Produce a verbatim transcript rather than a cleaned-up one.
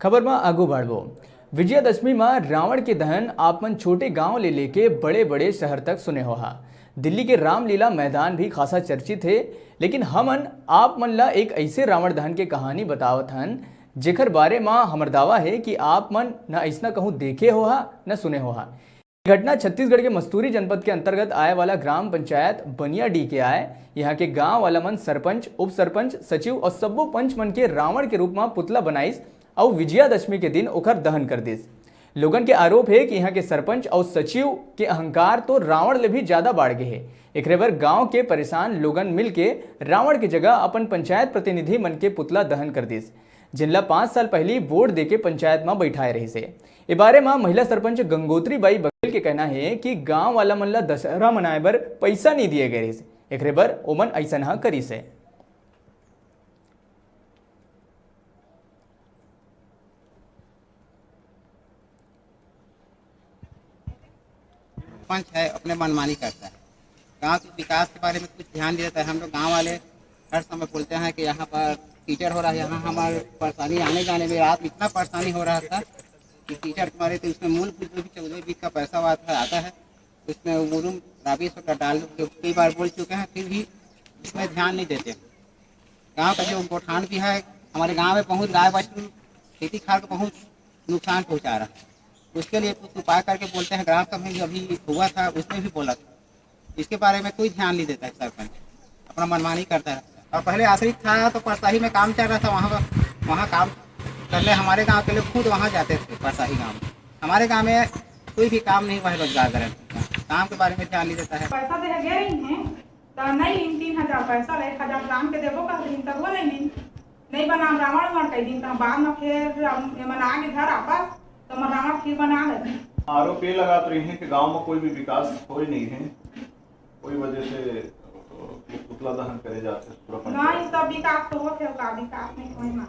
खबर म आगू बढ़बो। विजयादशमी म रावण के दहन आप मन छोटे गांव ले लेके बड़े-बड़े शहर तक सुने होहा। दिल्ली के रामलीला मैदान भी खासा चर्चित हे, लेकिन हमन आप मन ला एक ऐसे रावण दहन के कहानी बतावत हन, जेकर बारे म हमर दावा हे कि आप मन न अइसना कहूं देखे होहा, न सुने होहा। घटना छत्तीसगढ़ के मस्तूरी जनपद के अंतर्गत आए वाला ग्राम पंचायत बनियाडीह के आए। यहाँ के गांव वाला मन सरपंच, उप सरपंच, सचिव और सब्बो पंच मन के रावण के रूप म पुतला बनाइस अउ विजयादशमी के दिन ओकर दहन कर दिस। लोगन के आरोप हे कि यहाँ के सरपंच अउ सचिव के अहंकार तो रावण ले भी ज्यादा बाढ़ गे हे। एकरे बर गांव के परेशान लोगन मिलके रावण के जगह अपन पंचायत प्रतिनिधि मन के पुतला दहन कर दिस, जिनला पांच साल पहिली वोट देके पंचायत म बइठाए रहिस हे। ए बारे म महिला सरपंच गंगोत्री बाई बघेल के कहना हे कि गांव वाला मन ल दशहरा मनाए बर पइसा नइ दिए गए रहिस, एकरे बर ओमन अइसन ह करिस हे। पंच है, अपने मनमानी करता है, गांव के विकास के बारे में कुछ ध्यान नहीं देता है। हम लोग गांव वाले हर समय बोलते हैं कि यहाँ पर कीचड़ हो रहा है, यहाँ हमारे परेशानी आने जाने में, रात में इतना परेशानी हो रहा था कि कीचड़ के मारे थे। उसमें मूलभूत जो भी चौदह बीस का पैसा हुआ था, आता है, उसमें मुरुम राबी सोटा डाल के कई बार बोल चुके हैं, फिर भी इसमें ध्यान नहीं देते। गांव का जो गोठान भी है, हमारे गांव में बहुत गाय बछरू खेती खार को बहुत नुकसान पहुंचा रहा है, उसके लिए कुछ उपाय करके बोलते हैं। ग्राम सभा में अभी हुआ था, उसमें भी बोला था, इसके बारे में कोई ध्यान नहीं देता है सरपंच, अपना मनमानी करता है। और पहले आश्रित था तो परसाही में काम चल रहा था, वहाँ वहाँ काम करने हमारे गांव के लोग खुद वहाँ जाते थे परसाही गांव में। हमारे गांव में कोई भी काम नहीं हुआ है रोजगार गारंटी का, काम के बारे में ध्यान नहीं देता है। पैसा दे गए ही हैं, तो नहीं लीन तीन हजार पैसा, एक हजार ग्राम के देबो कर दिन, तब वो नहीं लीन, नहीं बना रावण उमर कई दिन, तो बाद में फिर हम ये मना के घर आपस, तो मैं रावण फिर बना लेते। आरोप ये लगात रही है कि गांव में कोई भी विकास होए नहीं है, कोई वजह से, अ, पुतला दहन करे जाते पूरा ना, पंचायत। ये सब विकास तो होते, का विकास नहीं होए ना।